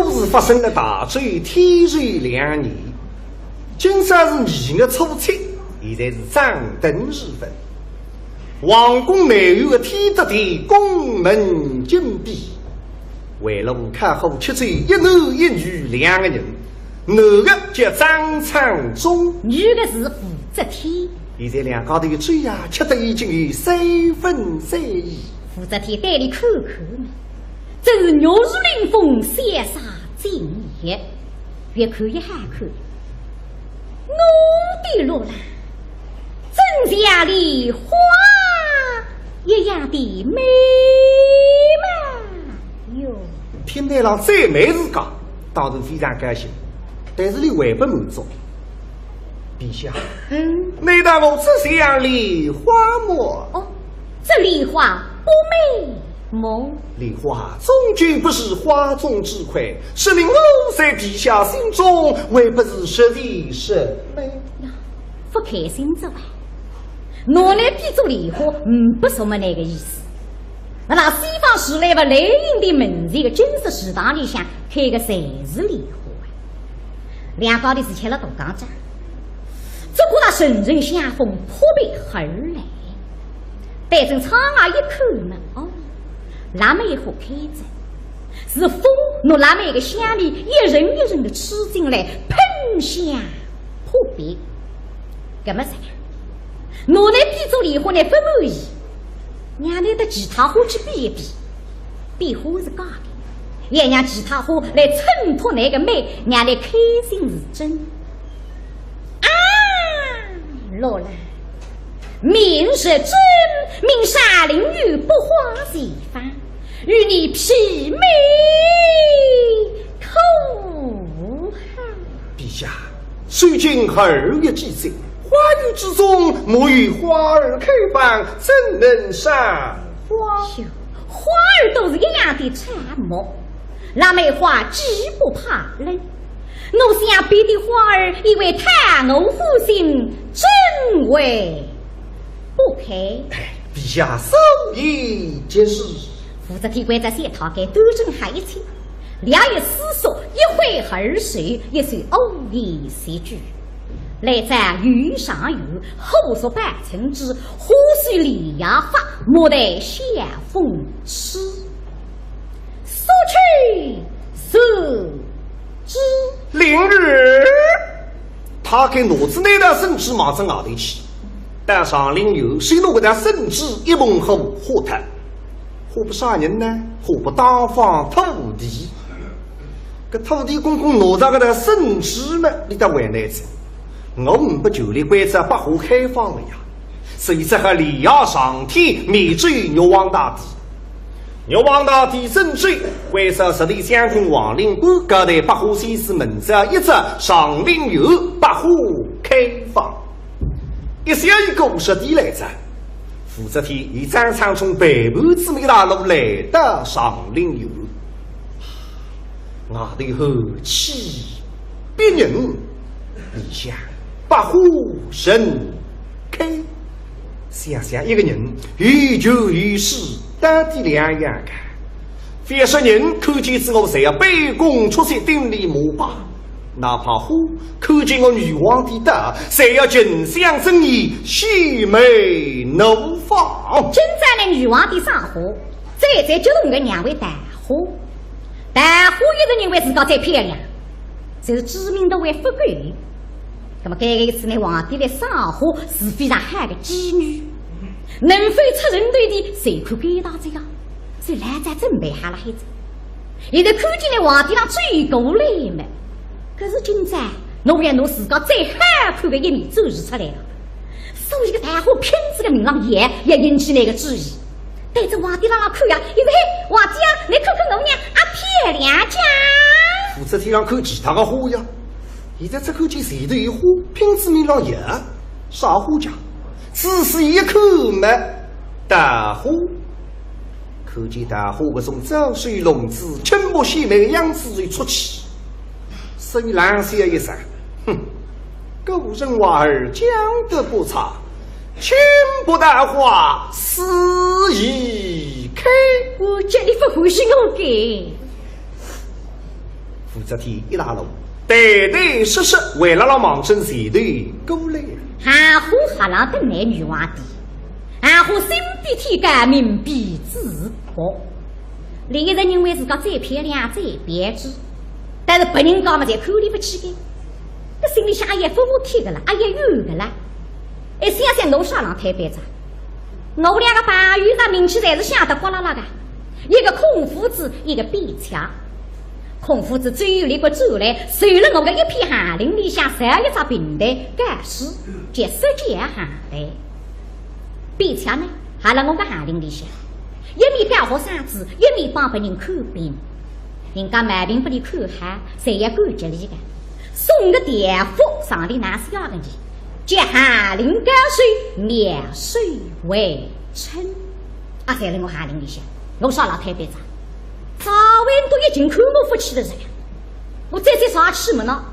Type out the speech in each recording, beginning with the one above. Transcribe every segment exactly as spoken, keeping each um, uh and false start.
故事发生了大周天寿两年，今朝是二月初七，现在是掌灯时分。皇宫内院的天德殿宫门紧闭，围炉烤火吃酒，一男一女两个人，男的叫张昌宗，女的是武则天。现在两家头酒呀，吃得已经有三分醉意。武则天对伊看看嘛，真是玉树临风，潇洒尽现。越看越好看。我的罗兰，真像梨花一样的美貌哟。听得了赞美自家，当然非常高兴，但是伊还不满足。陛下，嗯。难道我只像梨花么？哦，这梨花不美么？梨花终究不是花中之魁，说明我在陛下心中还不是实在什么。呀，不开心哉哇。拿伊比作梨花，嗯，不是么那个意思。那么西方时来吧，雷音的门前个金色池塘里向开个侪是梨花啊。两家头是吃了大讲讲，只觉得阵阵香风扑鼻而来。对准窗外一看嘛，哦，腊梅花开着，是风拿腊梅个香味一阵一阵的吹进来，喷香扑鼻。搿么噻，拿伊比作梨花呢，勿满意，让伊搭其他花去比一比，比花是假的，也让其他花来衬托伊个美，让伊开心是真。啊，罗兰，明日朕命山林有百花齐放，与你媲美可好？陛下， 如今二月季节，花园之中莫有花儿开放，怎能赏花？哟，花儿都是一样的沉默，腊梅花既不怕冷，我想别的花儿也会讨我欢心，怎会不开？哎，陛下所言极是。武则天关照小太监端正好一切，略一思索，一挥二手，一首五言绝句。 来者有赏有，后所拜成之，花虽梨花发，莫待晓风吹。速去速之。灵儿，他给拿仔那道圣旨望仔外头去，到上林园，先拿搿道圣旨一捧好花脱。 花拨啥人呢？花拨当方土地。搿土地公公拿着搿道圣旨嘛，伊倒为难哉。我呒不权利关照百花开放了呀，所以只好离叶上天，免奏玉皇大帝。玉皇大帝圣旨，关照十里乡亭王灵官，各地百花先生门前一致，上林园百花开放。一小一个五十里来哉。 武则天与张昌宗陪伴姊妹一道来到上林园。外头寒气逼人，里向百花盛开。想想一个人有权有势，到底两样个。覅说人看见仔我，侪要卑躬屈膝，顶礼膜拜。 哪怕花看见我玉皇大帝，侪要近乡争义，喜眉怒放。今朝呢，玉皇大帝赏花，最最激动个让伊桃花。桃花一直认为自家最漂亮，就是知名度还勿够。那么搿个一次呢，皇帝来赏花是非常好个机遇，能否出人头地，就看搿大哉呀。所以老早准备好了海子。 现在看见了皇帝浪走过来嘛，可是今朝侬要拿自家最好看个一面展示出来了，所以个桃花拼仔个命浪摇，要引起伊个注意。对着皇帝浪浪看呀，现在，嘿，皇帝啊，你看看我呀，啊，漂亮讲。武则天浪看其他个花呀，现在只看见前头有花，拼仔命浪摇，啥花讲？仔细一看嘛，桃花。 看见桃花搿种招手弄姿，倾国秀美个样子就出气。所以冷笑一声，哼，古人话儿讲得不差，卿不桃花死亦开。我叫你勿欢喜我个。武则天一拉拢，对对是是，为了让望准前头过来。含糊哈浪等来女皇帝，含糊心比天高，命比纸薄。另一人认为自家再漂亮再标致，但是别人家嘛侪看里勿起个，搿心里向哎呀勿服帖个啦，哎呀怨个啦。哎，想想我啥浪推扳哉？我两个朋友啥名气侪是响得呱啦啦个，一个孔夫子，一个卞恰。孔夫子最后立国转来，收了我个一片翰林里向，造一只平台，教书，叫说教翰代。卞恰呢，还辣我个翰林里向，一面教学生子，一面帮别人看病。人家毛病拨俚看好，侪要感激俚个，送个条幅上联哪写个呢？叫翰林教授，妙手回春。啊，侪辣我翰林里向，我啥浪推扳哉？赵文都已经看我勿起了哉，我再再啥气么呢？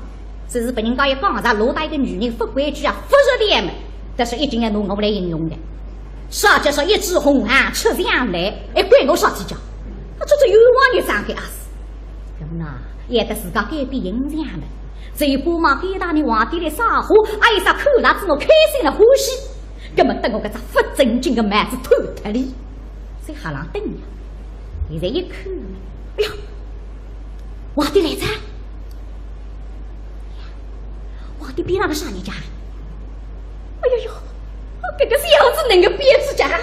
只是拨人家一讲，啥落搭一个女人勿规矩啊，勿着调么，但是一定要拿我来形容个。啥叫说一枝红杏出墙来，还关我啥体家？啊，这这冤枉也伤害啊死。搿么呐，也得自家改变形象了。只有巴望该搭呢皇帝来撒花，啊，有啥看着仔我开心了欢喜，搿么等我搿只勿正经个帽子脱脱哩，在哈浪等呀。现在一看，哎呀，皇帝来哉！皇帝边浪个啥人家？哎呦呦，搿个小子能够编制家？哎呦，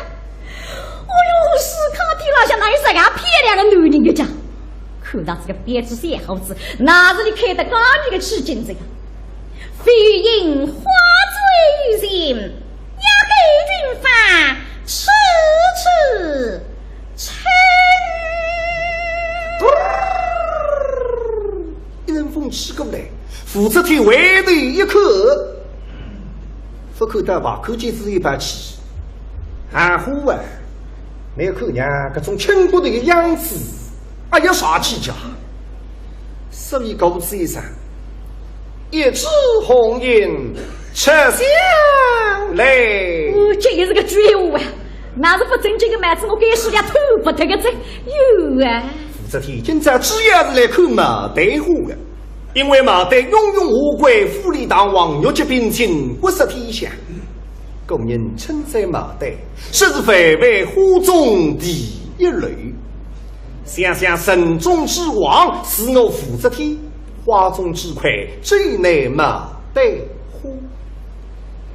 世界浪向哪有啥个漂亮的男人个家？看到这个编制小伙子，哪是你开得高你个起劲这个？飞行花最行，压根军法，处处称。一阵风吹过来，武则天回头一看，勿看到吧，看见仔一把气。含糊啊，没看见搿种轻骨头个样子，哎呀，啥气家？所以告诉一声，一枝红杏出墙来。哦，这也是个绝活啊！那是勿正经个帽子，我该是要脱勿脱个这有啊。武则天今朝主要是来看帽带花个，因为帽带雍容华贵，富丽堂皇，玉洁冰清，国色天香。古人称赞帽带，说是万万花中第一流。想想人中之王是我武则天，花中之魁只有那帽带花。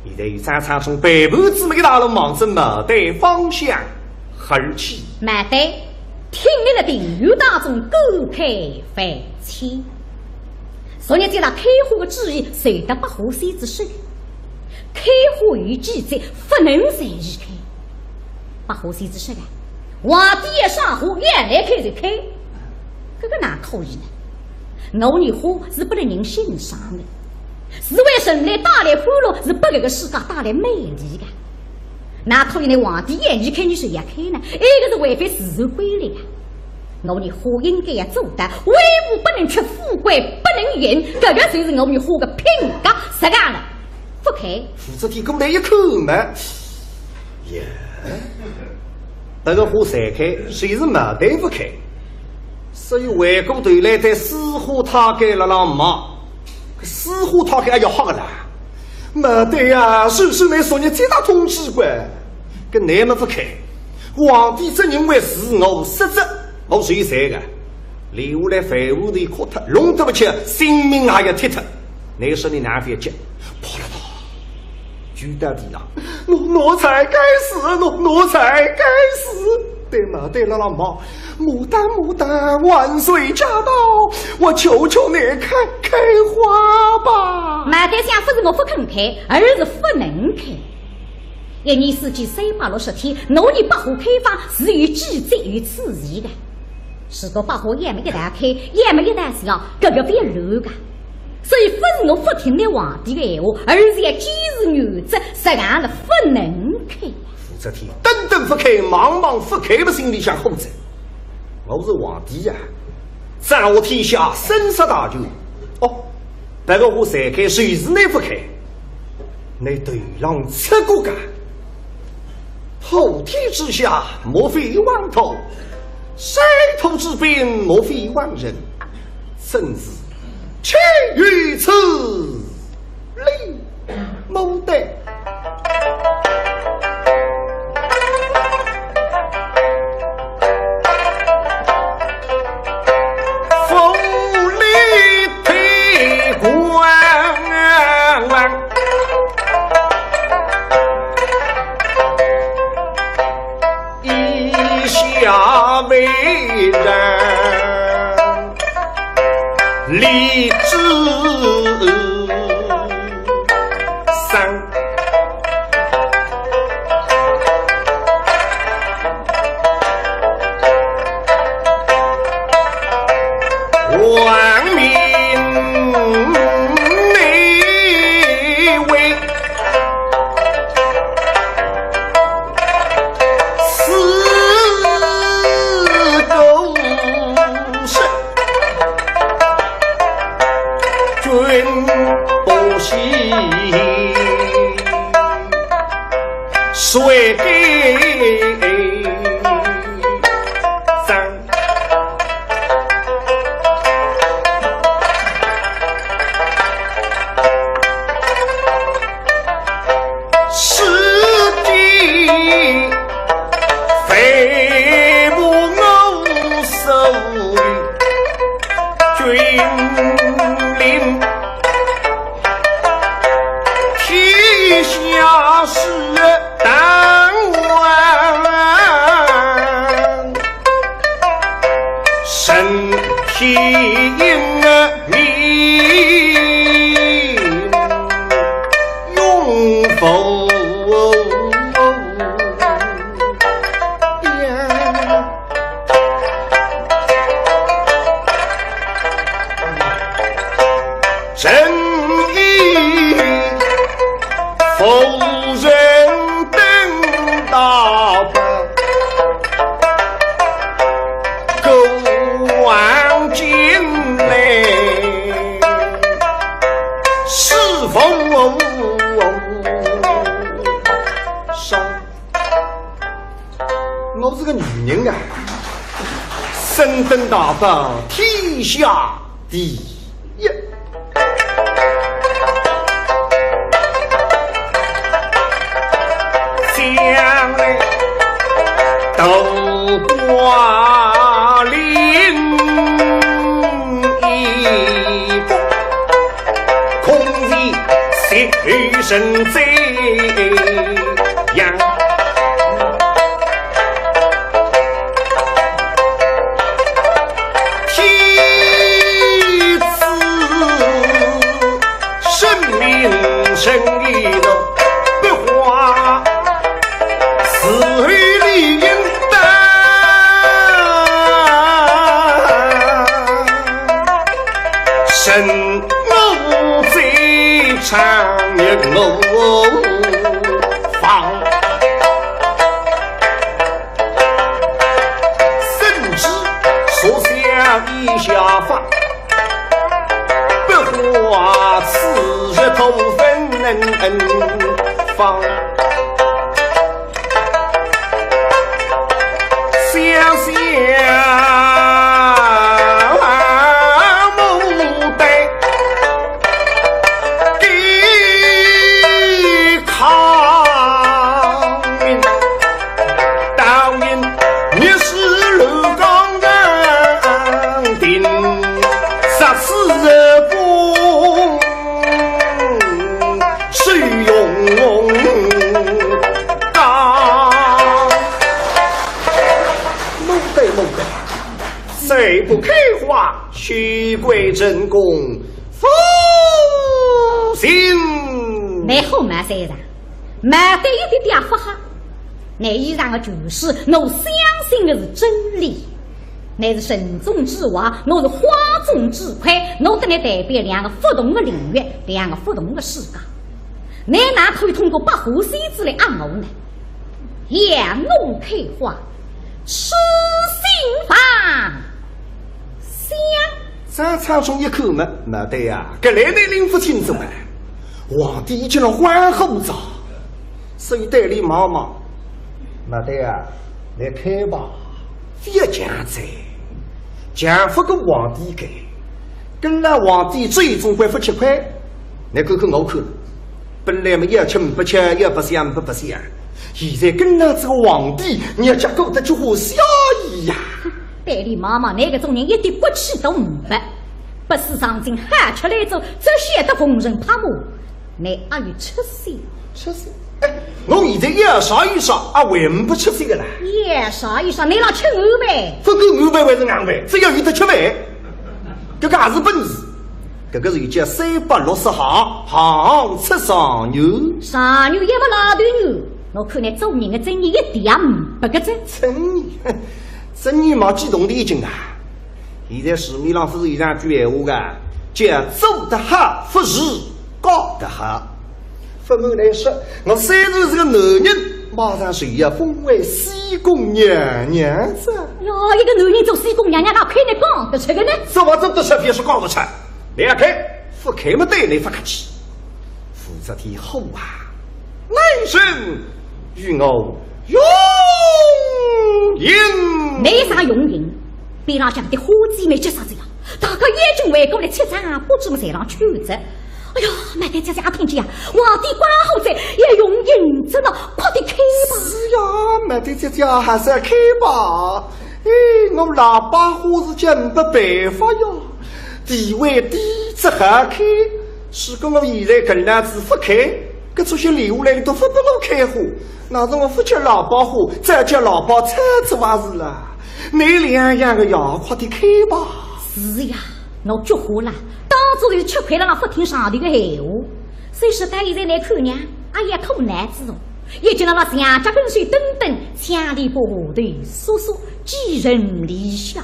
现在有张昌从背后子么一拉拢望准帽带方向而去。帽带挺立勒庭院当中，高配万千。昨日接到开花个旨意，传到百花仙子手里。开花有规则，勿能随意开。百花仙子说个，皇帝要赏花，要来开就开，搿个哪可以呢？我女花是拨勒人欣赏个，是为人类带来欢乐，是拨搿个世界带来美丽个。哪可以呢？皇帝要你开，你就要开呢？埃个是违反自然规律个。我女花应该要做到，威武不能屈，富贵不能淫，搿个就是我女花个品格，实梗了。勿开。武则天过来一看嘛，耶，搿个花侪开，就是帽带勿开。所以回过头来对水花太监辣辣骂，搿水花太监哎呀吓个啦，帽带呀，是是倷昨日接到通知个，搿倷么勿开，皇帝只认为是我失职，我受罪个。 留下来万物都哭脱，弄得勿起，性命也要踢脱。倷说倷哪勿要急？啪啦啪，跪到地浪，奴奴才该死，奴奴才该死！对帽带辣辣骂，牡丹牡丹万岁驾到，我求求你开开花吧。帽带想勿是我勿肯开，而是勿能开。 一年四季三百六十天，我女百花开放是有规则有次序个。如果百花要么一道开，要么一道谢，搿个勿要乱个。所以勿是我勿听倷皇帝个闲话，而是要坚持原则，实梗了勿能开。武则天等等勿开，望望勿开，么心里想火着。我是皇帝呀，掌握天下生杀大权。哦，搿个花侪开，就是倷勿开，倷头浪出过个。 普天之下，莫非王土；水土之滨，莫非王臣。圣旨，岂有此理！牡丹。府里退官，以下为人。 李子桑。王命内为 四个是君不喜，谁给斩？ 是的，非不我所君临，天下事当完。 身体命永无恙。臣以夫人登大宝， 过往经历，是否少？我是个女人啊，身登大宝，天下第一。 将来斗挂翎衣服，空vì是谁这样。 天赐生命神力的百花，是谁理应当？生我最长日我方。 圣旨所下以下法，百花此日都分放。想想牡丹 给抗命，当年你是刘刚人，定杀死公，是用刀。牡丹，牡丹，再不开花，休怪朕公 负心。蛮好嘛，先生，蛮得一点点勿好。乃以上的全是我相信的是真理，乃是人中之龙，我是花中之魁，我等于代表两个不同的领域，两个不同的世界。乃哪可以通过百花仙子来压我呢？ 杨龙开花，痴心妄想。张昌忠一看嘛，蛮对呀，搿来你拎勿清爽啊。皇帝已经了欢呼着，所以对俚望望，蛮对呀，你开吧，覅犟哉，犟勿过皇帝个。跟牢皇帝最终归勿吃亏，倷看看我看，本来么要吃勿吃，要白相勿白相，现在跟牢这个皇帝，日脚过得几化写意呀。对俚妈妈，倷搿种人一点骨气都没，勿思上进，好吃懒做，只晓得逢人拍马。 倷阿有出息？出息？哎，我现在要啥有啥，啊，还勿出息个啦？要啥有啥，倷老吃硬饭。勿管硬饭还是硬饭，只要有得吃饭，搿个也是本事。搿个是叫三百六十行，行出状元。状元也勿拉头牛，我看倷做人个尊严一点也没个哉。尊严，尊严嘛，激动的已经啊。 现在市面浪勿是有两句闲话个，叫做得好，勿如嫁得好。勿瞒倷说，我虽然是个男人，马上就要封为西宫娘娘哉。哟，一个男人做西宫娘娘，哪哼倷讲得出个呢？做勿做得出，偏是讲勿出。倷要开，勿开么对倷勿客气。武则天火啊，来人，与我用刑。倷啥用刑？ 边浪向个花姐妹急煞哉呀，大家眼睛围过来，七张啊，不知么侪浪去哉。哎呀，末对姐姐也听见呀，皇帝关好哉，要用刑哉呢，快点开吧。是呀，末对姐姐还是要开吧。哎，我老伯虎是叫没办法呀，地位低，只好开。如果我现在搿样子勿开，搿出去留下来个都勿拨我开化，那是我勿叫老伯虎，再叫老伯虎做啥事啦。 倷两样个呀，快点开吧。是呀，我菊花啦，当初是吃亏了，勿听上头个闲话。所以说到现在倷看呢，阿要苦难子哦，一径辣辣墙脚跟首蹲蹲，墙里爬下头缩缩，寄人篱下。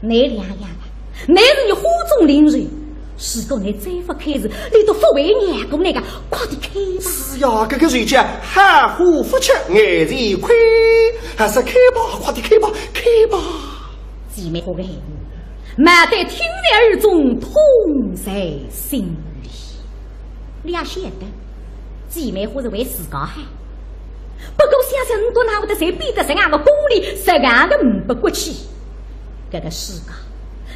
倷两样个，倷是伲花中灵兽， 如果倷再勿开时，俚都勿会让过倷个，快点开吧。是呀，搿个就叫好花勿吃眼前亏，还是开吧，快点开吧，开吧。姐妹花个闲话，毛蛋听在耳中，痛在心里。俚也晓得，姐妹花是为自家好，不过想想倷笃哪会得侪变得实梗个功利，实梗个没骨气。 搿个世界，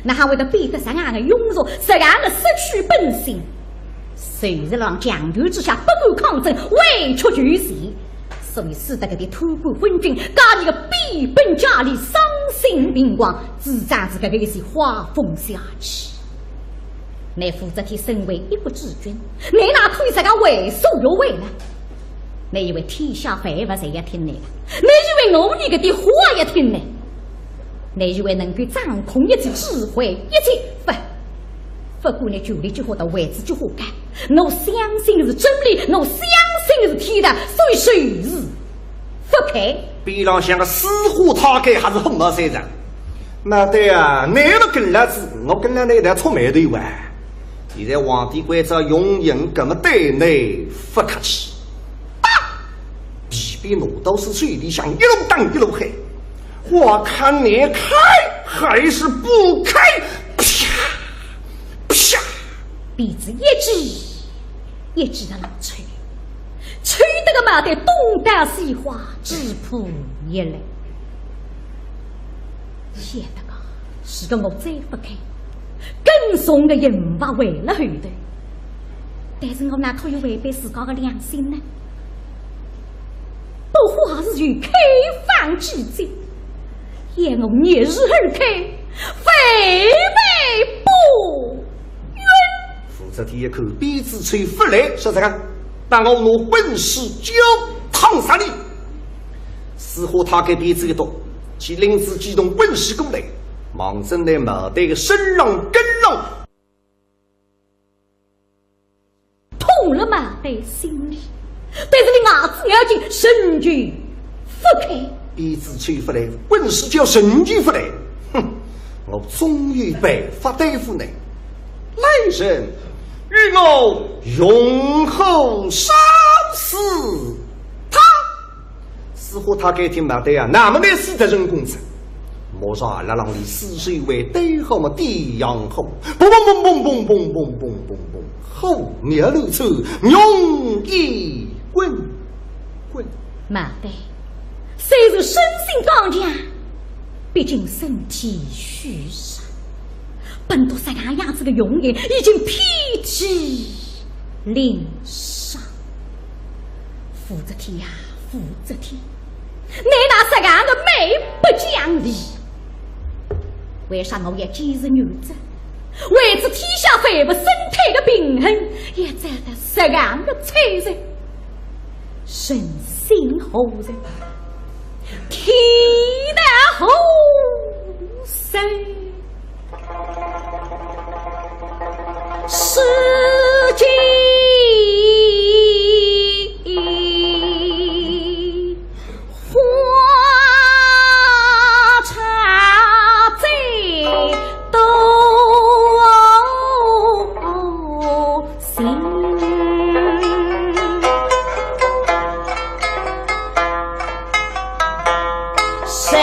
哪哼会得变得实梗个庸俗，实梗个失去本性？侪是辣强权之下不敢抗争，委曲求全，所以使得搿点贪官昏君，家里个变本加厉，丧心病狂，主张是搿个一些花风邪气。乃武则天身为一国之君，乃哪可以实梗为所欲为呢？ 乃以为天下万物侪要听倷个？乃以为我伲搿点话也听呢？乃以为能够掌控一切、指挥一切？勿，勿管倷权力几化大，位置几化高，我相信是真理，我相信是天道，所以就是勿配。边浪向个司马太监还是火冒三丈。毛蛋啊，倷勿跟牢仔，我跟牢倷一道触霉头啊。现在皇帝关照用刑，搿么对倷勿客气。 啪！皮鞭拿到仔手里向，一路打一路喊：我看你开还是不开？啪！啪！鞭子一记一记个浪抽，抽得个毛蛋东倒西歪，几乎一烂。晓得个，如果我再勿开，更重个刑罚还辣后头。 但是我哪可以违背自家个良心呢？不花时有开放之计，要我逆时而开，未必不允。武则天一看，鞭子抽勿来，说啥个？当我拿棍势交烫杀你。司马太监鞭子一动，其领子机动棍势过来，望准乃毛蛋个身浪跟浪。 痛了毛蛋心里，但是俚牙齿咬紧，仍旧勿开。鞭子抽勿来，棍势交仍旧勿来。哼，我总有办法对付你。来人，与我用火烧死他。 司马太监一听毛蛋啊，那么倷死得成功哉。马上辣浪里四周围堆好么点洋火，嘣嘣嘣嘣嘣嘣嘣嘣嘣嘣，火苗乱窜，浓烟滚滚。毛蛋，虽然身心刚强，毕竟身体虚弱，本都这样样子的容颜已经遍体鳞伤。武则天呀，武则天，你那这样的蛮不讲理！为啥我要坚持原则？为仔天下万物生态的平衡，要找到这样的罪人，人心何忍？天道何生？ 世间花茶最多情。 人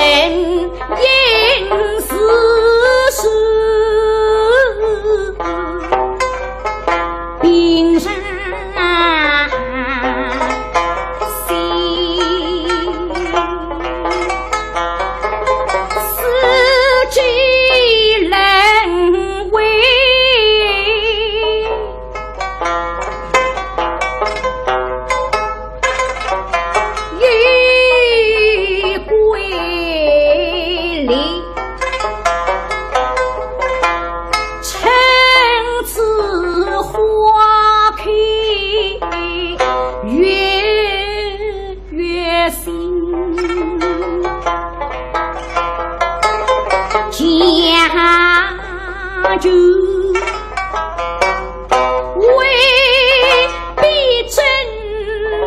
应是是平常心，世间人为 有规律，春之花开月月新。 将就，未必真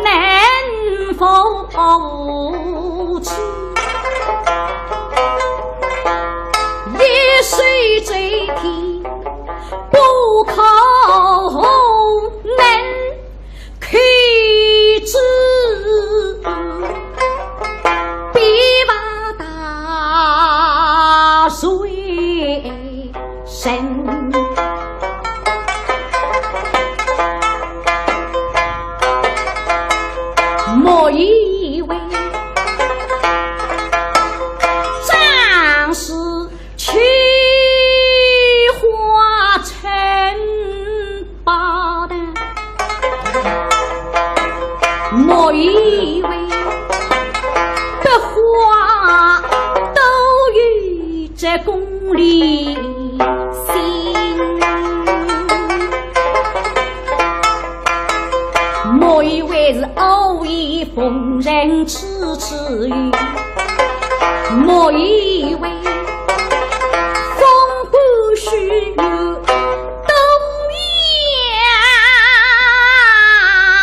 能服气。一手遮天，不可能 开之必把大水深。莫以为张氏 秋花称霸的，莫以为百花都有这功利心。莫以为是偶遇逢人痴痴语。 莫以为风骨须有东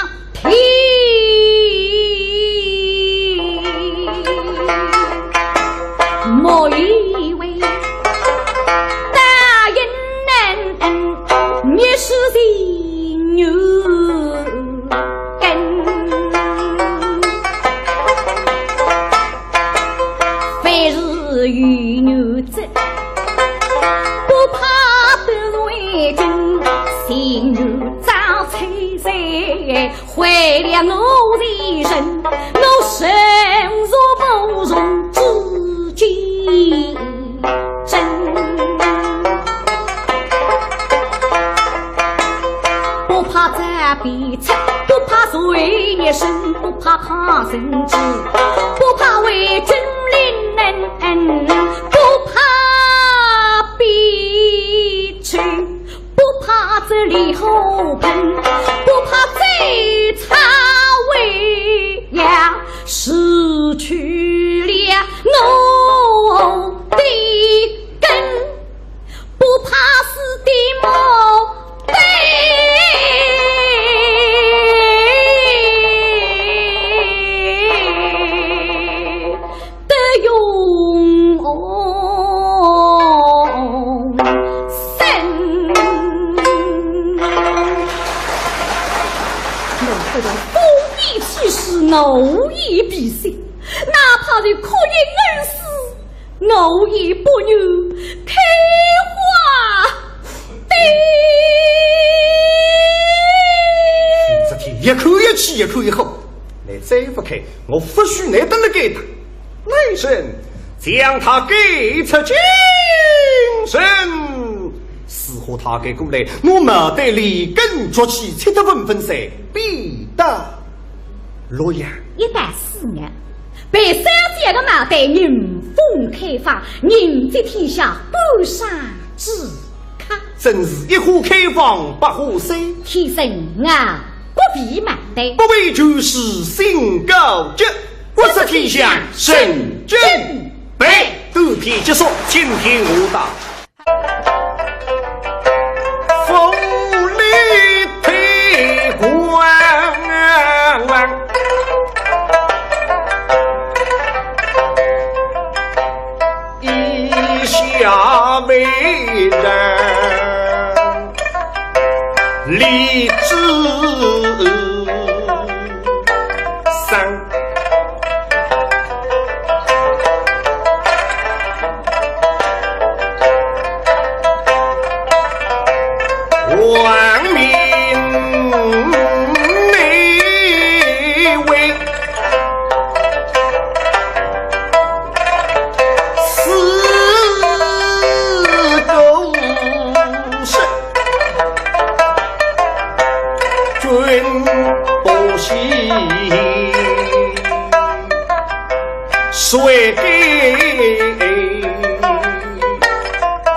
阳天。莫以为大隐人，你是情愿 根。凡事有原则，不怕得罪根。情愿遭罪罪，坏了我的人，我生若不从自己 真。不怕遭鞭策，不怕受一身，不怕抗争之，不怕为君临恩，不怕避丑，不怕这里火盆，不怕这草为呀，失去了我 的根，不怕死的墓碑得永生。我这种风雨气势，我也必须，哪怕是哭一儿死， 我也不愿开花的。武则天越看越气，越看越火。你再不开，我不许你等了该打。来人，将他赶出京城。和他该过来，我们对里根着起，吃得粉粉碎，必得洛阳。一到四月，被三姐个脑袋迎风开花，迎接天下半山之客。真是一花开放百花谢，天生啊，不比蛮的。不为权势心高洁，不识天下人真悲。短篇结束，请听下档。 府里推官，以下为人，李子桑。 王命内卫，四个是君不喜，谁给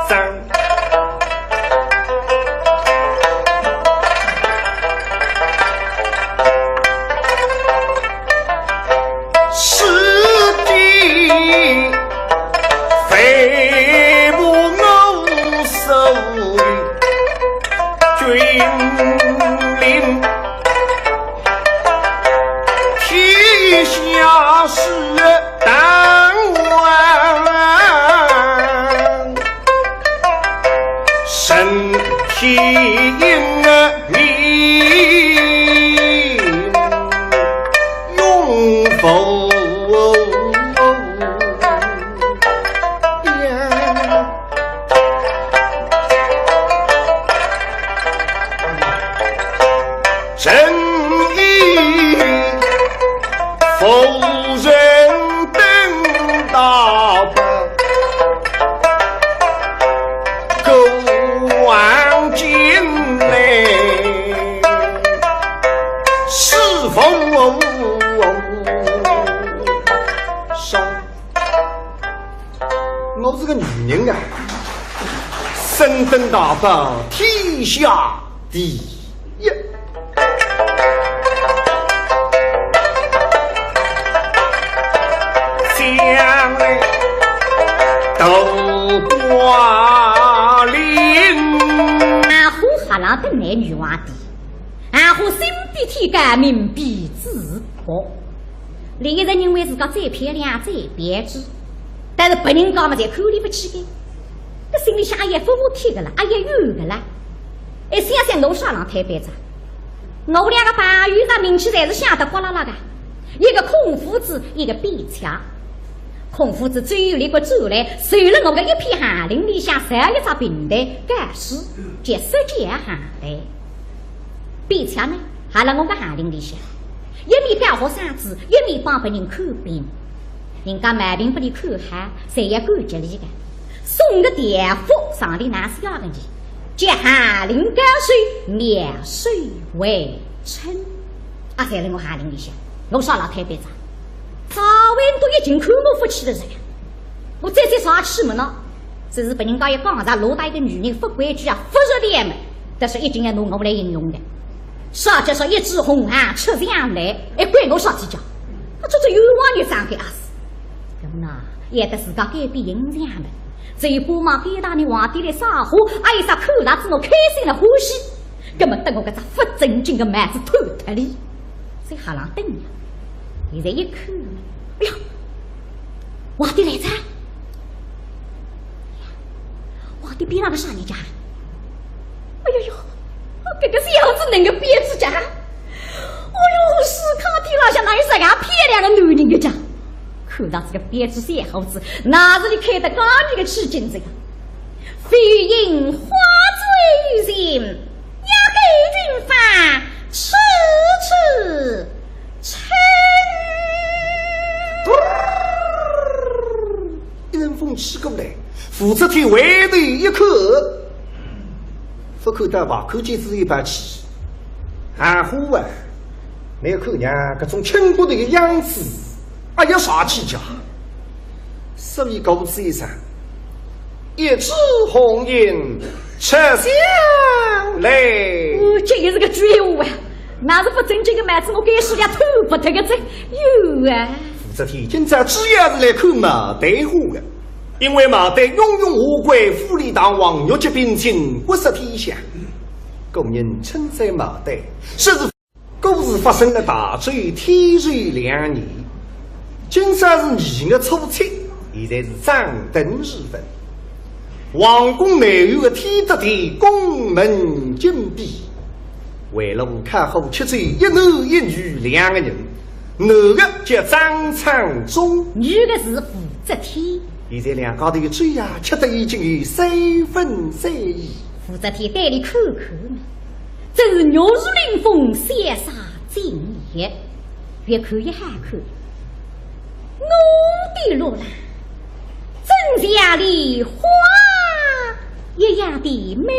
张。是的，非不我所君临，天下事 当王，身体因命永不变。 正因夫人等到国王见来，是否上？ 我是个女人啊，身登大宝，天下第一。将来斗挂lin。 啊，我还浪得男女皇帝，啊，我心比天高，命比纸薄。另一人认为自家再漂亮再标致，但是别人家嘛，侪看里勿起个。搿心里向也服服帖个啦，也有个啦。哎，想想我啥浪推扳哉？我两个朋友啥名气侪是响得呱啦啦个，一个孔夫子，一个卞却。孔夫子周游列国转来，受了我个一片寒林里向，造一只平台，教书，叫说教寒台。 卞却呢，还辣我个寒林里向，一面教学生子，一面帮别人看病。人家毛病拨俚看好，侪要感激俚个，送个条幅上头哪写个呢？叫寒林教授，妙手回春。啊，侪辣我寒林里向，我啥浪推扳哉？赵文都已经看我勿起了噻。 我再再啥去么呢？只是拨人家一讲，啥落搭一个女人勿规矩啊，勿着调么，但是一定要拿我来形容的。啥叫说一枝红杏出墙来，还关我啥体家？啊，这这冤枉也长个啊是。那么呢，也得自家改变形象么，只有巴望该搭呢皇帝来撒花，啊，有啥看到仔我开心了欢喜，那么等我搿只勿正经个帽子脱脱哩，在哈浪等呀。现在一看，哎呀， 皇帝来哉！皇帝边浪个啥人家？哎呦呦，搿个小子能个卞却家？哎呦，世界浪向哪有啥个漂亮的男人个家？看到这个卞却小伙子，哪是你看得起个起劲这个？飞行花醉人，要给军法，痴痴 一阵风吹过来，武则天回头一看，勿看到白，看见仔一把气，含糊啊！倷看娘搿种轻骨头个样子，哎呀，啥气家？所以告诉一声，一枝红缨出墙来。哦，这个是个绝活啊！那是不正经个帽子，我该是要偷不得个这。有啊。武则天今朝主要是来看帽缎货个，因为帽缎雍容华贵，富丽堂皇，玉洁冰清，国色天香。古人称赞帽缎，说是 故事发生了大周天寿两年，今朝是二月初七，现在是掌灯时分。皇宫内院的天德殿宫门紧闭，围炉烤火吃酒，一男一女两个人，男的叫张昌宗，女的是武则天。现在两家头个酒呀，吃得已经有三分醉意。武则天对俚看看嘛， 真是玉树临风，潇洒尽也。越看越好看。我的罗兰，真像梨花一样的美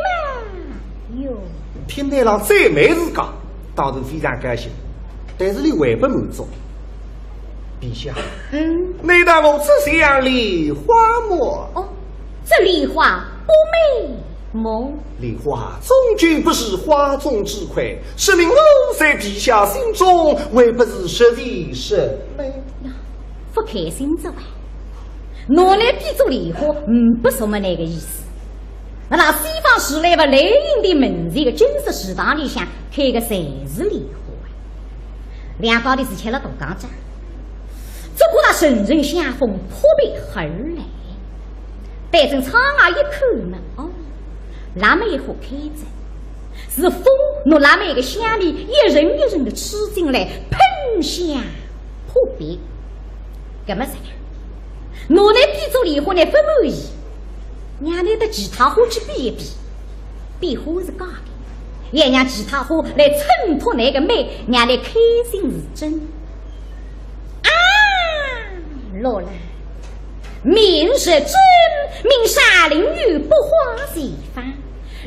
貌哟。听得了这美字讲，当然非常高兴，但是俚还不满足。 陛下，嗯？难道我只像梨花么？哦，这梨花不美么？梨花终究不是花中之魁，说明我在陛下心中还不是实在实美。呀，勿开心哉哇！拿倷比作梨花，嗯，不是么那个意思。那么西方时来吧，雷音殿门前个金色池塘里向开个侪是梨花啊。 两家头是吃了大讲讲，只觉得阵阵香风扑鼻而来。对准窗外一看嘛，哦，腊梅花开着，是风拿腊梅个香味一阵一阵的吹进来，喷香扑鼻。搿么是，拿倷比作梨花呢勿满意，让倷搭其他花去比一比，比花是假的。 也让其他花来衬托倷个美，让倷开心是真。啊，罗兰，明日朕命沙林女拨花齐放，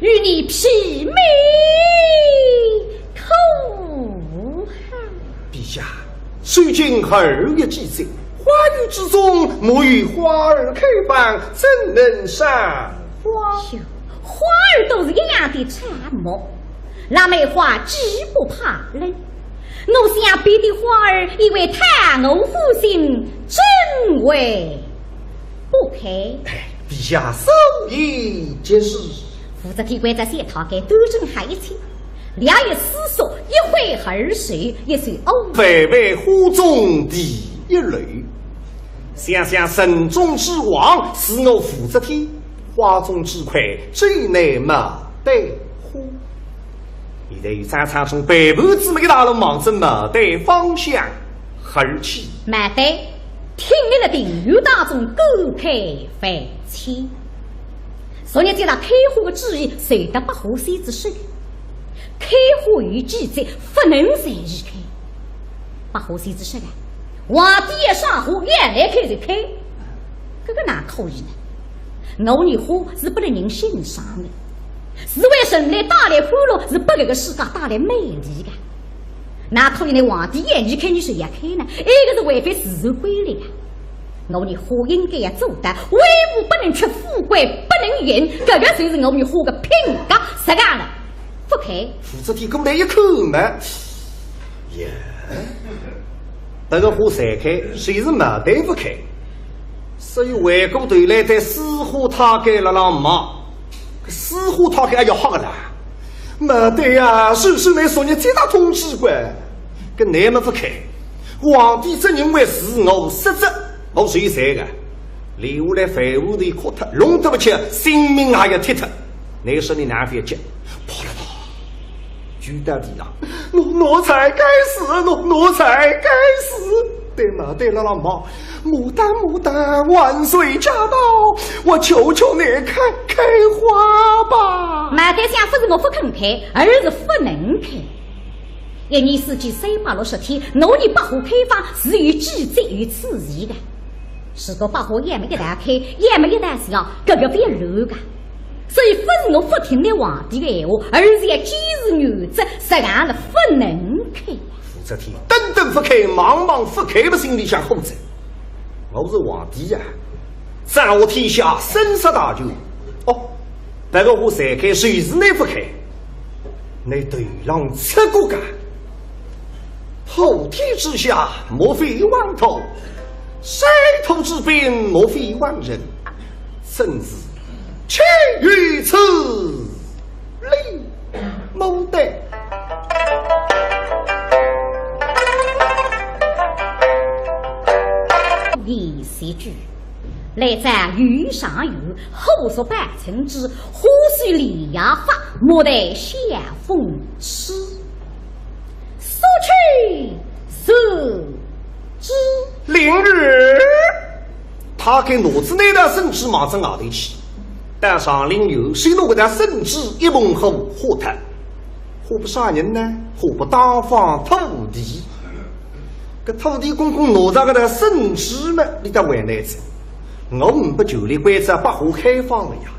与你媲美可好？陛下，虽经二月季节，花雨之中，莫有花儿开放，怎能赏花？哟，花儿都是一样的沉默。 腊梅花既不怕冷，我想别的花儿也会讨我欢心，怎会不开？哎，陛下所言极是。武则天关照小太监端正好一切，略一思索，一挥二手，一首哦。万万花中第一楼。想想人中之王是我武则天，花中之魁只有那么对花。 现在有张昌宗陪伴姊妹一道望着帽缎方向而去。帽缎挺立了庭院当中，感慨万千。昨日见到开花的旨意，传到百花仙子手里。开花有季节，不能随意开。百花仙子说啊，皇帝要赏花，要来开就开，搿个哪可以呢？ 我女花是拨人欣赏的，是为人类带来欢乐，是拨搿个世界带来美丽的。哪可以呢？皇帝要你开，你就要开呢？埃个是违反自然规律啊！我女花应该要做到，威武不能屈，富贵不能淫，搿个才是我女花的品格。实梗了，勿开。武则天过来一看嘛，呀，搿个花侪开，就是帽缎勿开。 所以回过头来对水花太监辣辣骂，水花太监哎呀吓个啦！帽缎呀，是是倷昨日接到通知个，搿倷么勿开。皇帝只认为是我失职，我受罪个，留下来万物都哭脱，弄得勿起，性命还要踢脱。倷说倷哪勿要急？啪啦啪， 跪到地上，奴，奴才该死，奴，奴才该死！对帽缎辣辣骂，牡丹，牡丹，万岁驾到，我求求你开，开花吧！帽缎想勿是我勿肯开，而是勿能开。一年四季三百六十天，我女百花开放是有季节有次序的。如果百花要么一道开，要么一道谢，搿个勿要乱个。所以勿是我勿听你皇帝的闲话，而是要坚持原则，实梗了勿能开。武则天等等勿开，望望勿开，么心里向火着。我是皇帝呀，掌握天下生杀大权。哦，不过我才开，就是你勿开，你头浪出过界。普天之下，莫非王土；水土之滨，莫非王臣。 真是岂有此理！莫待。第四句，来者有上有，虎视眈眈之，虎须连夜发，莫待晓风吹。速去速之。灵儿， 他该拿仔那道圣旨望仔外头去，到上林苑，先拿搿道圣旨一捧火化脱。化拨啥人呢？化拨当方土地。搿土地公公拿着搿道圣旨嘛，俚倒为难哉，我呒不权力关照百花开放了呀，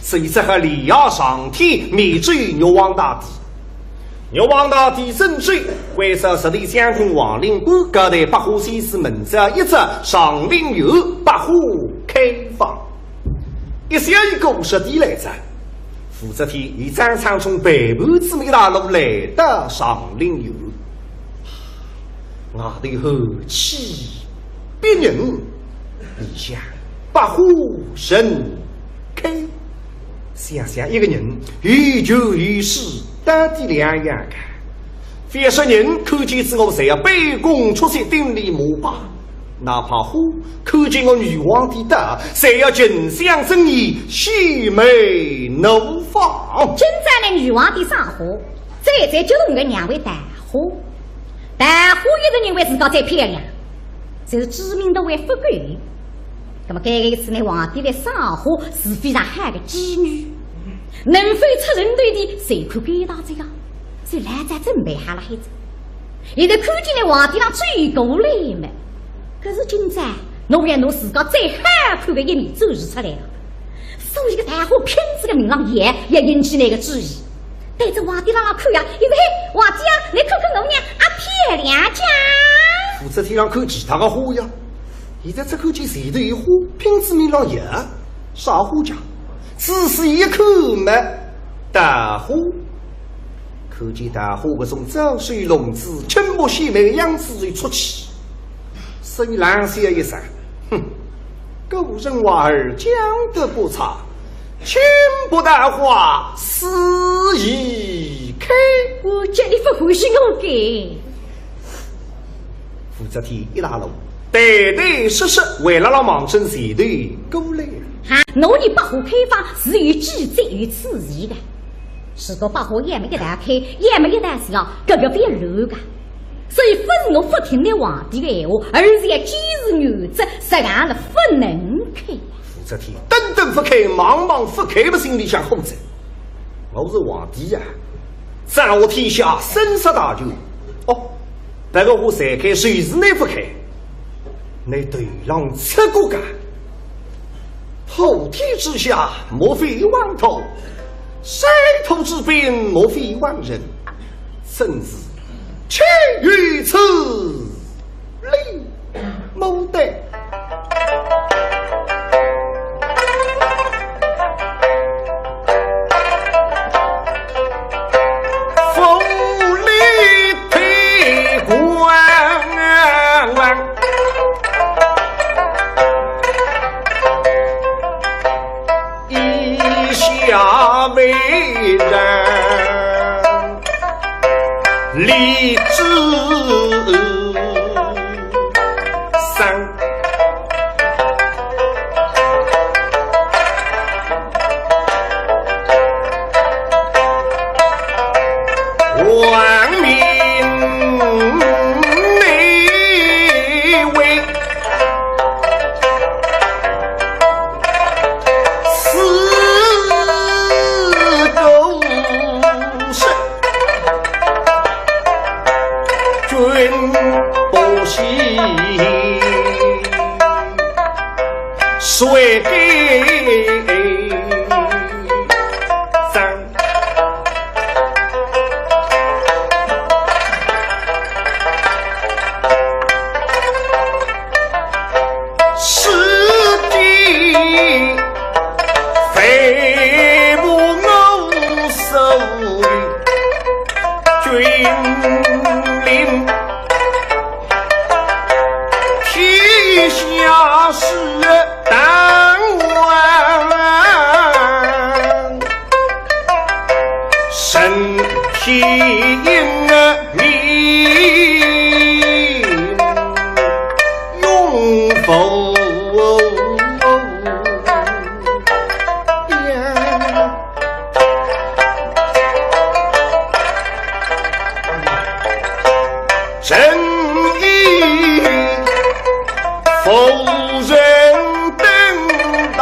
所以只好连夜上天，面奏玉皇大帝。 玉皇大帝圣旨，关照十里乡亭王灵官，各地百花先生门前一只，上林苑百花开放。一小一个五十里来哉，武则天与张昌忠陪伴仔么一道路来到上林苑。外头寒气逼人，里向百花盛开。 想想一个人有权有势，到底两样个。凡是人看见仔我，侪要卑躬屈膝，顶礼膜拜。哪怕虎看见我玉皇帝到，侪要近乡争义，献媚怒放。今朝呢，玉皇帝赏花，再再激动个娘为桃花。桃花一直认为自家最漂亮，就是知名度还勿够。 那么搿个意思呢，皇帝来赏花是非常好个机遇，能否出人头地，就看搿一道哉呀。所以老早准备好了海子，现在看见呢，皇帝浪走过来嘛，可是今朝侬要拿自家最好看个一面展示出来了，所以搿个桃花拼仔个命浪摇，要引起㑚个注意。 对仔皇帝浪浪看呀，伊说：“嘿，皇帝啊，你看看我呢，啊漂亮讲。”武则天浪看其他个花呀，现在只看见前头一花，拼仔命浪摇，啥花讲？仔细一看嘛，桃花。看见桃花搿种招手弄姿，倾国献媚个样子就出去。 所以冷笑一声，哼，古人话儿讲得不差，千步桃花死已开。我叫你勿欢喜我个。武则天一拉拢，对对说说，为了让望准前头过来。哈，侬你百花开放是有机制、有次序个。如果百花要么一道开，要么一道谢，搿个勿要乱个。 所以勿是我勿听你皇帝个闲话，而是要坚持原则，实梗了勿能开。武则天等等勿开，望望勿开，么心里向火着。我是皇帝呀，掌握天下生杀大权。哦，不过我才开，就是你勿开，你头浪出过界。普天之下，莫非王土；水土之滨，莫非王臣。 真是岂有此理！莫待。府里退官，以下为人。 李子桑。王明那位 四个五十，君因命永不变。 正义夫人等到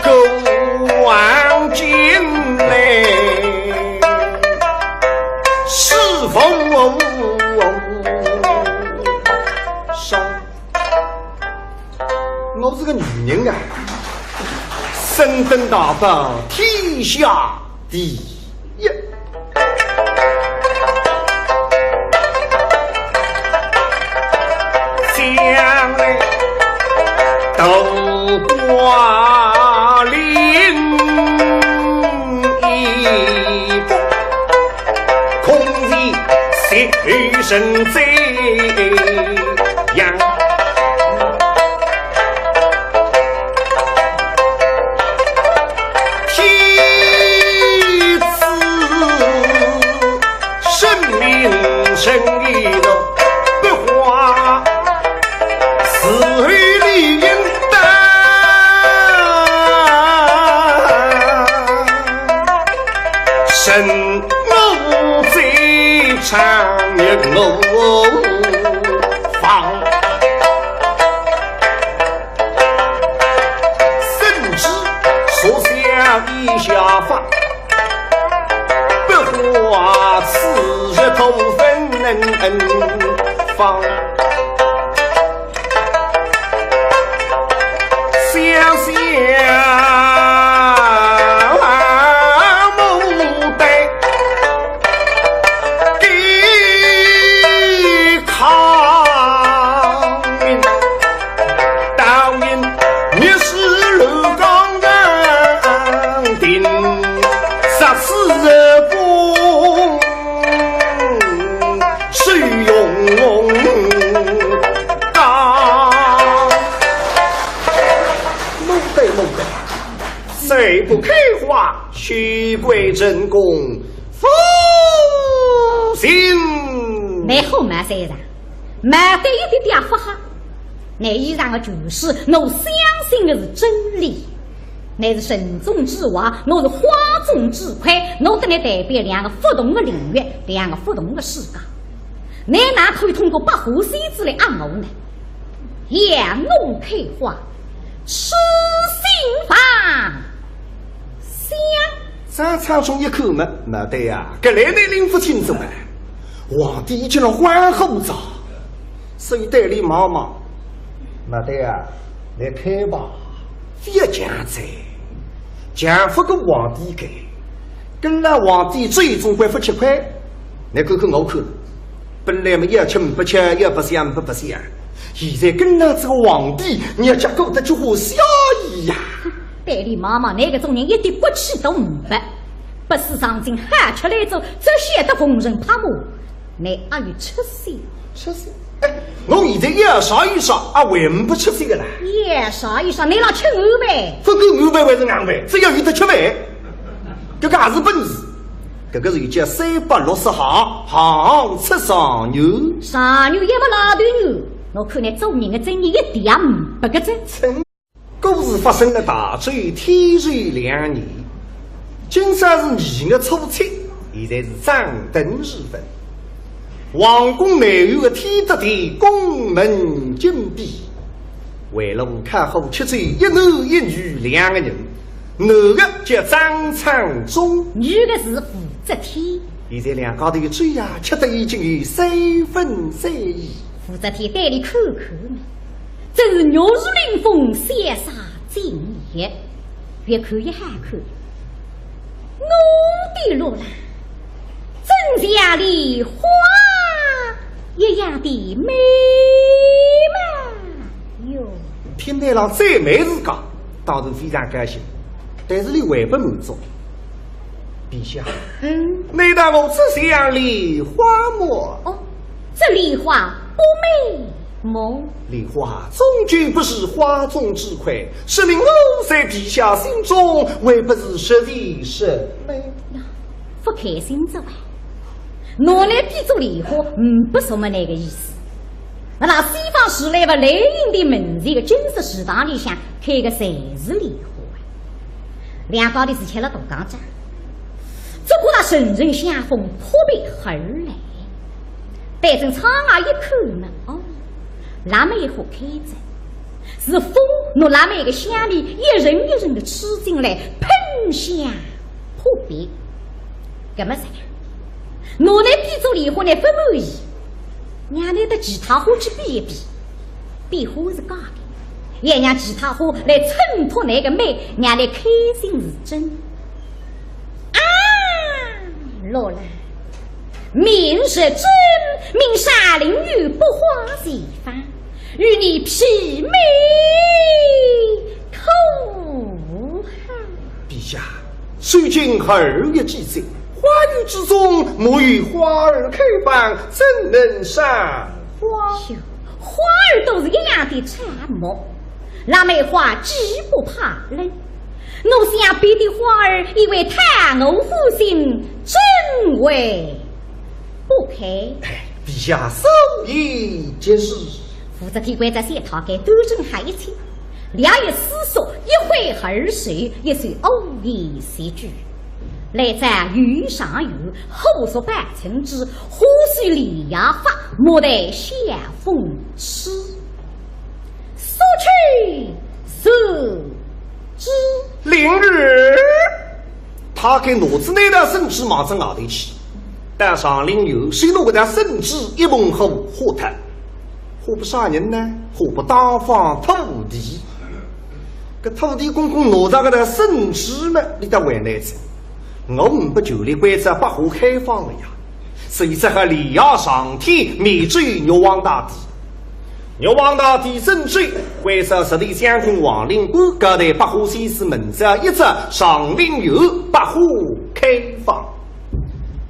过往进来，是否上？ 我是个女人啊，身登大宝，天下第一。将来斗挂翎衣服， 空前谁人这样？天赐神明神力的不花，是非理应当。 生我最长也我放，甚至说笑一下法，不花此日头分能放。 想想牡丹，给康明，倒因密室乱讲人定，杀死公 水溶溶。牡丹，牡丹，再不开花，休怪朕公负心。倷好骂三声，骂得一点点勿好。 倷以上个句式，我相信个是真理。倷是城中之花，我是花中之魁，我搭倷代表两个勿同个领域，两个勿同个世界。倷哪可以通过百花仙子来压我呢？要我开花，痴心妄想。张昌忠一看嘛，勿对呀，搿来倷拎勿清爽啊。皇帝已经辣欢呼哉。 所以对俚望望，倷对啊，倷看吧，覅犟哉，犟勿过皇帝个，跟牢皇帝走总归勿吃亏。倷看看我看，本来嘛要吃勿吃，要白相勿白相，现在跟牢仔个皇帝，日脚过得几化写意呀。对俚望望，倷搿种人一点骨气都呒不，不思上进，好吃懒做，只晓得逢人拍马。 倷阿有出息？出息？哎，我现在要啥有啥，阿还呒不出息个啦。要啥有啥，倷老吃硬饭。勿管硬饭还是硬饭，只要有得吃饭，搿个也是本事。搿个是叫三百六十行，行行出状元。状元也勿拉头牛，我看倷做人个尊严一点也呒不个哉。真 故事发生了大周天寿两年，今朝是二月初七，现在是张灯时分。皇宫内院的天德殿宫门紧闭，围了五开后吃酒一男一女两个人，男的叫张昌忠，女的是武则天。现在两家头酒呀，吃得已经有三分醉意。武则天对俚看看嘛， 真是玉树临风，潇洒尽也。越看越好看。我的罗兰，真像梨花一样的美貌。听得了赞美自家，当然非常高兴，但是俚还不满足。陛下，嗯？难道我只像梨花么？哦，这梨花不美。么？梨花终究不是花中之魁，说明我在陛下心中还不是实的什么。呀，勿开心哉哇？拿倷比作梨花，嗯，勿是么那个意思。那西方时来勿来人的门前个金色池塘里向开个侪是梨花啊。两家头是吃了大讲讲，只觉得阵阵香风扑鼻而来。对准窗外一看嘛，哦，腊梅花开着，是风拿腊梅个香味一阵一阵的吹进来，喷香扑鼻。搿么啥？拿倷比作梨花呢勿满意，让倷搭其他花去比一比，比花是假的，也让其他花来衬托倷个美，让倷开心是真。啊，落了，明日正命沙林园百花齐放，与你媲美可好？陛下， 虽今二月既尽，花雨之中，莫有花儿开放，怎能赏花？哟，花儿都是一样的沉默，腊梅花既不怕冷，我想别的花儿也会讨我欢心，怎会不开？哎，陛下所言极是。武则天关照小太监端正好一切， 略一思索，一挥二手，一首五言绝句。来者有赏有，火烧半城之，花虽莲叶发，莫待晓风吹。所吹是枝。灵儿，太监拿仔那道圣旨望仔外头去，到上林园，先拿搿道圣旨一捧火化脱。化拨啥人呢？化拨当方土地。 搿土地公公拿着搿道圣旨嘛，俚倒为难哉。我呒不权力关照百花开放个呀，所以只好连夜上天，面奏玉皇大帝。玉皇大帝圣旨，关照十里将军王灵官，交代百花仙子明朝一早上林园百花开放。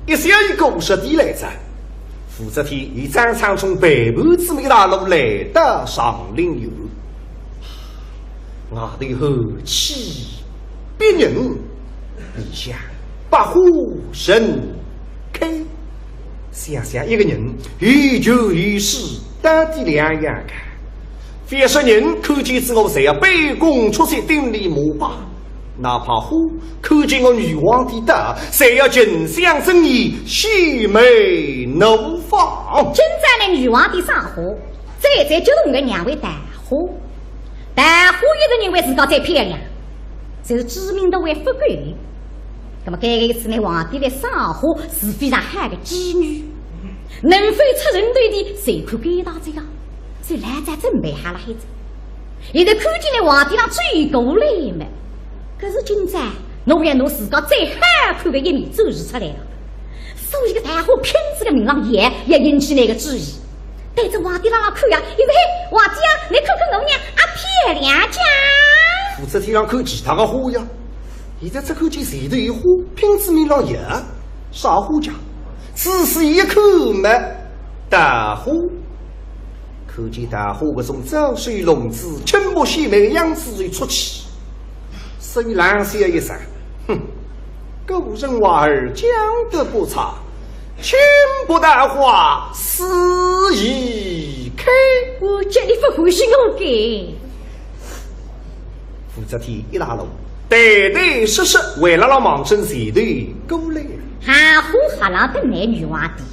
一宵一个午时天来哉，武则天与张昌宗陪伴姊妹一道来到上林园。 外头寒气逼人，里向百花盛开。想想一个人有权有势，到底两样个。凡是人看见仔我，侪要卑躬屈膝，顶礼膜拜。哪怕花看见我玉皇帝到，侪要沉香争艳，喜眉怒放。今朝呢，玉皇帝赏花，最最激动个两位桃花。 桃花一直认为自家最漂亮，就是知名度还勿够。那么搿个一次呢，皇帝来赏花是非常好个机遇，能否出人头地，就看搿一趟哉呀。所以老早准备好了海子，现在看见呢，皇帝浪走过来嘛，可是今朝侬要拿自家最好看个一面展示出来了，所以搿桃花拼仔个命浪摇，要引起倷个注意。 对仔皇帝浪浪看呀，因为皇帝啊，倷看看我呢，啊漂亮讲。武则天浪看其他个花呀，现在只看见前头有花，拼仔命浪摇，啥花讲？仔细一看嘛，桃花。看见桃花搿种招手弄姿、倾国献媚个样子就出气。所以冷笑一声，哼， 古人话儿讲得不差，千步桃花似已开。我叫你勿欢喜我个。武则天一拉拢，对对是是，为了让望准前头过来。哈呼哈浪等待女皇帝，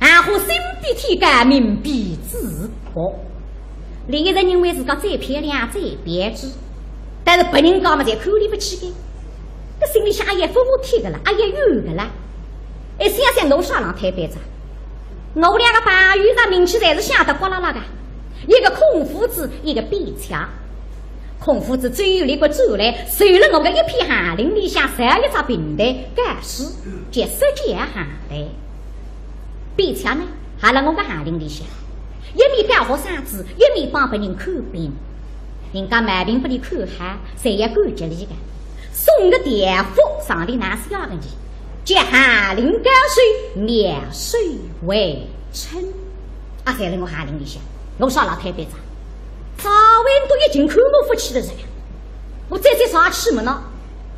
哈呼心比天高，命比纸薄。 伊一直认为自家最漂亮、最标致，但是别人家嘛侪看伊勿起个，搿心里向阿也服帖个啦，阿也怨个啦。哎，想想我啥浪推扳哉？我两个朋友啥名气侪是响得呱啦啦个，一个孔夫子，一个卞且。孔夫子最后一个转来，受了我个一篇寒林里向少一只评弹，告示，叫说教寒谈。 卞且呢，还辣我个寒林里向，一面教学生子，一面帮别人看病。人家毛病拨伊看好，侪要感激伊个。送个条幅上头哪写个呢？叫寒林教授，妙手回春。啊，侪辣我寒林里向。我啥了推扳哉？赵文都已经看我勿起了呀。我再再啥气么呢？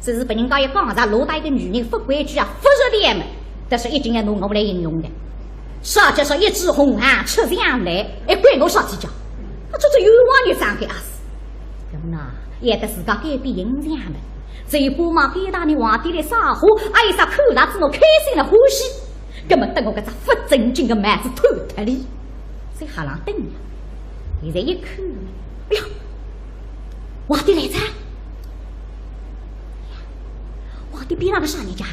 只是拨人家一讲，啥落搭一个女人勿规矩啊，勿识点么，但是一定要拿我来形容的。啥叫说一枝红杏出墙来，还怪我啥体家？啊，这是冤枉你张开阿是。那么呢，也得自家改变形象么。这一把嘛，该搭你皇帝来撒花，哎啥看啥子我开心了欢喜。 葛么等我搿只勿正经个帽子脱脱哩，在下浪等呀。现在一看，哎呀，皇帝来哉！皇帝边浪个啥人家？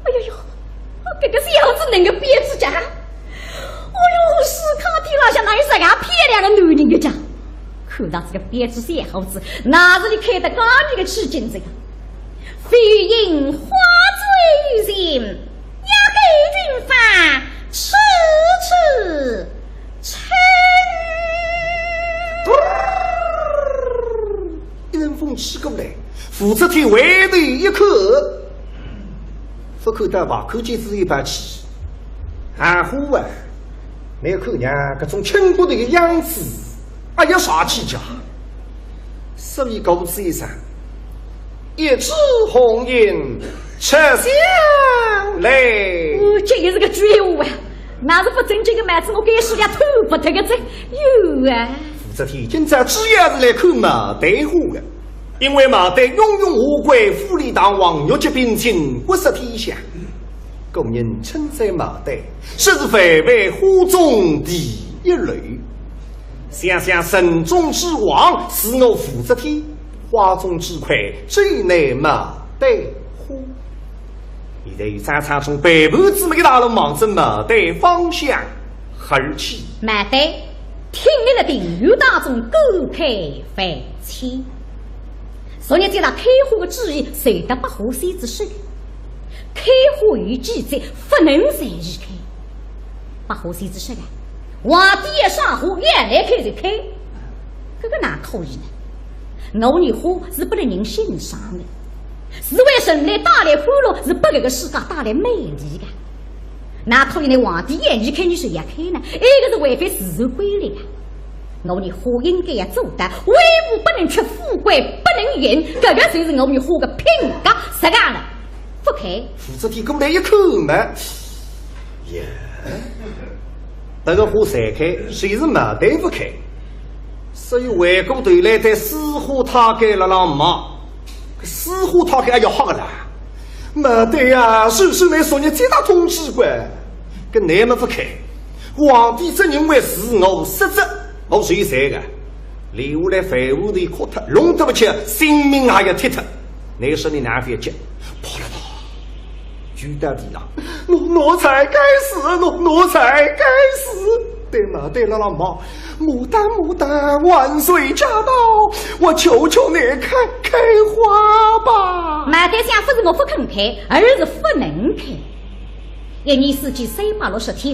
哎呦呦，搿个小子能个标致家？哎呦，世界浪向哪有这样漂亮的男人个家？看到这个标致小伙子，那是你看得高你个起劲这个。 飞影花醉人，雅歌群芳处处春。一阵风吹过来，武则天回头一看，勿看倒罢，看见仔一把气，含糊啊！倷看人搿种轻骨头个样子，哎呀，啥气家？ 所以故此一声，一枝红杏出墙来。哦，这也是个绝话啊！那是勿正经个帽子，我该是要脱勿脱个这有啊。武则天今朝主要是来看帽带花个，因为帽带荣荣华贵，富丽堂皇，玉洁冰清，国色天香。古人称赞帽带，说是万般花中第一流。 想想人中之王是我武则天，花中之魁只有那帽带花。现在有张昌宗陪伴姊妹一道望着帽带方向而去。帽带听了个庭院当中感慨万千。昨日这场开花的旨意，随得百花仙子说的。开花有季节，不能随意开。百花仙子说的， 皇帝要赏花，要来开就开，搿个哪可以呢？我年花是拨人欣赏的，是为人类带来欢乐，是拨搿个世界带来美丽的。哪可以呢？皇帝要你开，你就要开呢？埃个是违反自然规律的。我年花应该要做到，威武不能屈，富贵不能淫，搿个就是我年花的品格，实梗了。 勿开。武则天过来一看嘛，呀，搿个花侪开，就是帽带勿开。所以回过头来对水花太监辣辣骂，水花太监哎呀吓个啦！帽带呀，是是倷昨日接到通知个，搿倷么勿开。皇帝只认为是我失职，我受罪个。 留下来饭碗都要磕脱，弄得勿起，性命也要踢脱。倷说倷哪哼勿急？啪啦啦，就到地浪。奴，奴才该死，奴，奴才该死！对帽带辣辣骂，牡丹，牡丹，万岁驾到，我求求你开，开花吧。帽带想勿是我勿肯开，而是勿能开。一年四季三百六十天，